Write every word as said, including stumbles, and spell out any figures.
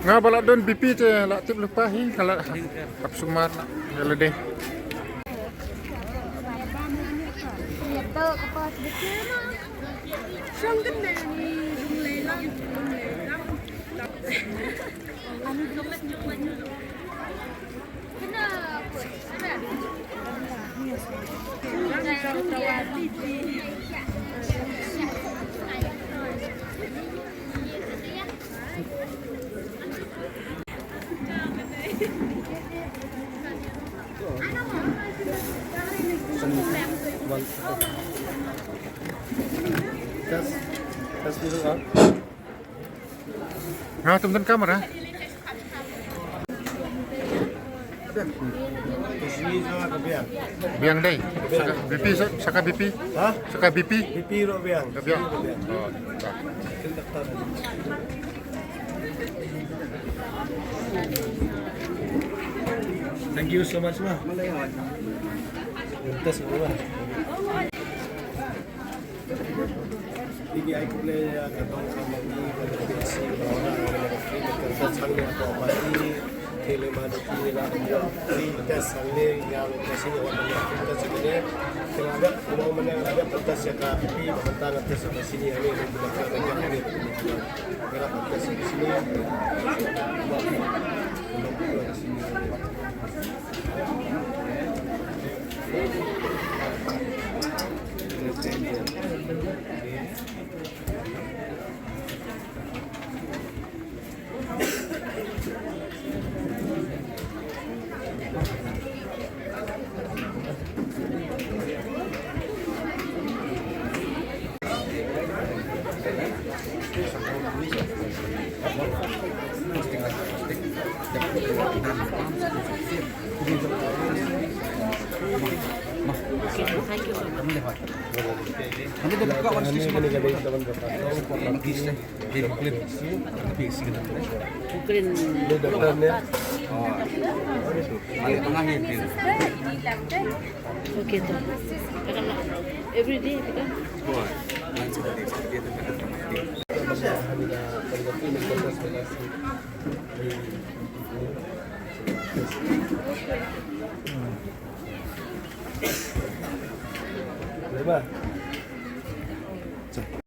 Nga ba la don B P te la tip lypa hi, ka la hap sumar ïa lade. Nga tum dan kamera. Biang dei. Saka B P, sa-, saka B P. Ha? Saka B P. B P ruh biang. Biang. Oh, tak. Thank you so much, ma. Test dulu, ma. Ini ai kumne ya, ka dong ka mami, ka dong ka si, ka ora, ka dong ka free, ka test sang ya, ka mami, kele ma dong ki la, free test sang ne ya, ka si ya, wa ka free test sang ne. Kele ada, kuma mana ada test ya, ka pi, ka tang test ka sini ya, ne, ne, ne, ne, ne, ne, ne, ne, test sang sini. Okay, to. Every day kita. Boleh, bah?